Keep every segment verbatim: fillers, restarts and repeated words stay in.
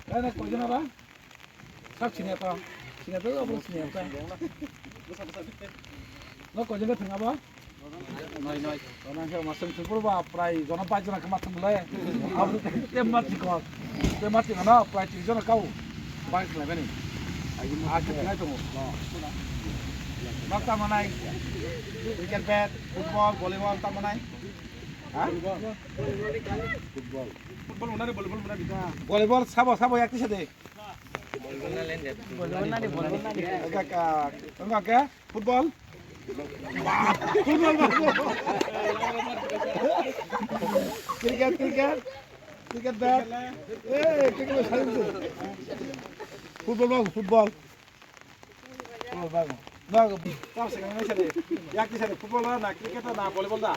Ai, na koijon aba? Sab sini apa? Sini apa? Apa sini apa? No koijon ka thang aba? Noi, noi. Kono khe masang thupur ba prai jona bai jona kama thang le. Abo te mati ko. Te mati ko na prai tri jona kau. Bai khlai bani. Ai ma khe khlai tongo. No. Ma ta manai. Cricket bat, football, volleyball ta manai. Ha? Football. Football mana, volleyball mana bisa? Volleyball sabo, sabo yak tisa de. Volleyball na lende. Volleyball na de, volleyball na de. Ka, ka, ka, ka, football? Football ba. Cricket, cricket. Cricket bat. Eh, cricket bat. Football ba, football. Football ba. Ba, ba, ba, sa, sa, sa, sa. Yak tisa de, football na, cricket na, volleyball da.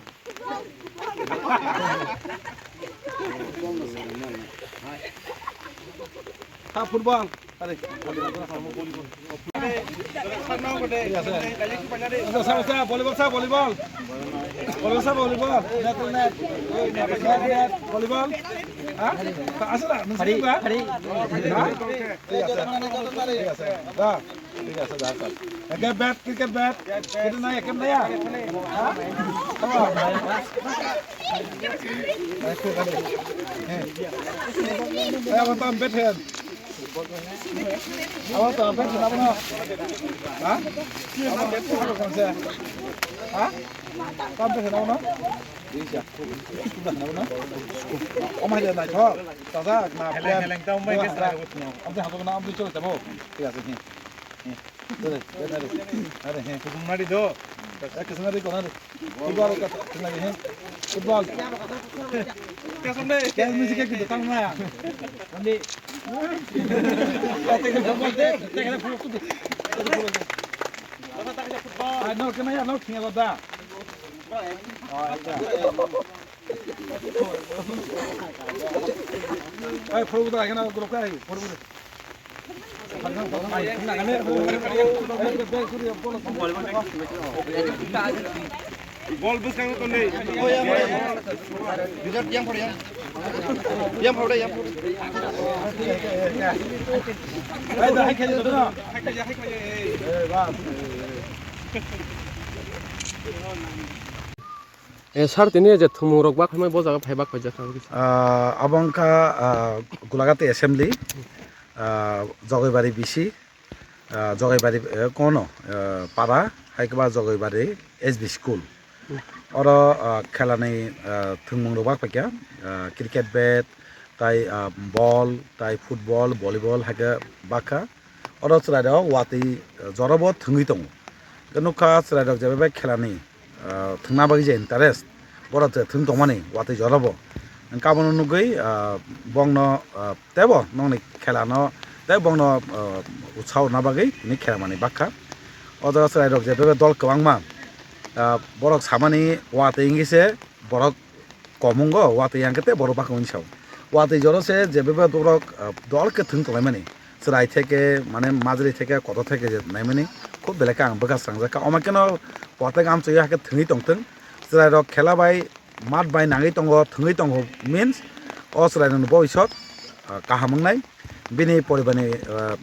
Ha, football. Are. Sa, sa, sa, volleyball, sa, volleyball. Volleyball, sa, volleyball. Net, net. Net, net. Volleyball. Ha? Asa da, nung hari, hari. Ha? Thik ase. Thik ase. Da. Thik ase, da, sir. Eke bat, cricket bat. Bat, bat. Itu nai, ekem nai ya? Ha? Tama. Eko kali. He. Aya, abo tam bat hen. Abo tam bat hen, abo no. Ha? Abo bat hen, abo kam se. Ha? Tam bat hen, abo no? Bisa. Abo no? Om hai nai thok. Taja na. Heleng, heleng, tam bat hen. Am se hato na, am se chole tamo. Thik ase, he. He. Dale, dale, dale. Are, he. Kusum nari do. Eh, kusum nari ko nari. Football ka, kusum nari, he. Football. Kusum nari. Kaya musik kayak gitu, tang na. Nanti. Football deh. Kita football tuh. Ah, no, kena ya, no, tinggal ada. Oh, ada. Ai, football kita kena grup kai, football. Bol bwskango tonwi. Birat yang pore yang. Yang pore yang. Eh, sir, tini je thwngmung rok bak phaimai bo jaga phai bak paijak ang kisa. Ah, abo wngkha, ah, Gulagati Assembly, ah, Jogaibari B C, ah, Jogaibari, eh, kono, eh, para, hai khe ba Jogaibari S B School. Oro, ah, khelani, ah, thwngmung rok bak paikha, ah, cricket bat, tai, ah, bol, tai football, volleyball hai khe bak kha. Oro chwrai rok watwi, ah, jora bo thwngwi tongo. Khe nukha chwrai rok je bai khelani ah, thwngna bagwi je interest, borok je thwng tongmani watwi jora bo. Hwnkhe abono nugwi, ah, bongno, ah, teibo nokni khelano tei bongno, ah, utsaho rwna bagwi tini khela manwi bakha. O jaga chwrairok je bebak dol kwbangma, ah, borok samani watwi wngwi se borok kom wngo, watwi hwnkhe tei borok bakha hwnwi sao. Watwi jora se je bebak borok, ah, dol khe thwng tonglaimani. Chwrai theke, mane, majri theke, kotor theke je naimani khub belai khe ang bwkha srangjak kha. Omo kheno potek amchoi hakhe thwngwi tongthwng. Chwrairok khela bai, mat bai nangwi tongo, thwngwi tongo means o chwrairokni boisok, ah, kaham wngnai. Bini poribarni, ah,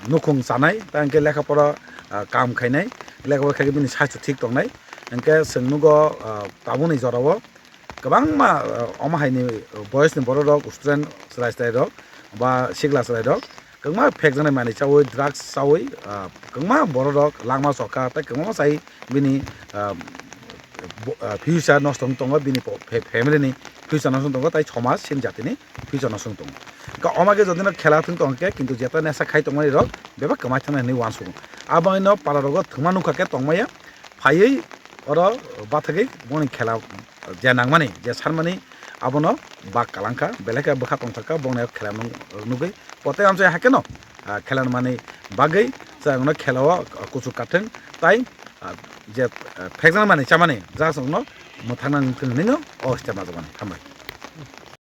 nukhung chanai, tei hwnkhe lekha pora, ah, kam khainai, lekha pora khaikhe bini saichung thik tongnai. Hwnkhe chwng nugo, ah, tabukni jorao kwbangma, ah, omo haini boyosni borok rok, student chwrai chwrai rok ba sikla chwrai rok kwbangma phekjaknai manwi chaui, drugs chaui, ah, kwbangma borok rok langma chokha tei kwbangma sai bini, ah, bo-, ah, future nosto wng tongo, bini po-, fe-, family ni future nosto wng tongo tei somaj chini jatini future nosto wng tongo. Ka omo khe jodi no khela thwng tong khe, kintu jeta nesa khai tongmani rok bebak kwmai thangna hinwi uansukgo. Abo haino para rogo thwngma nukha khe tongmaya, phaiwi oro bathagwi boni khela je nangmani, je sanmani abono bak kalangkha, belai khe bwkha tongthokha, bongni khela nung-, nugwi pote amchai hakhe no, ah, khela nangmani bagwi chwngno khelao kuchuk kathwng tai, ah, je, ah, phekjaknai manwi chamani jaga chwngno mwthangna nang thwng hinwi no o step majak mani. Hambai.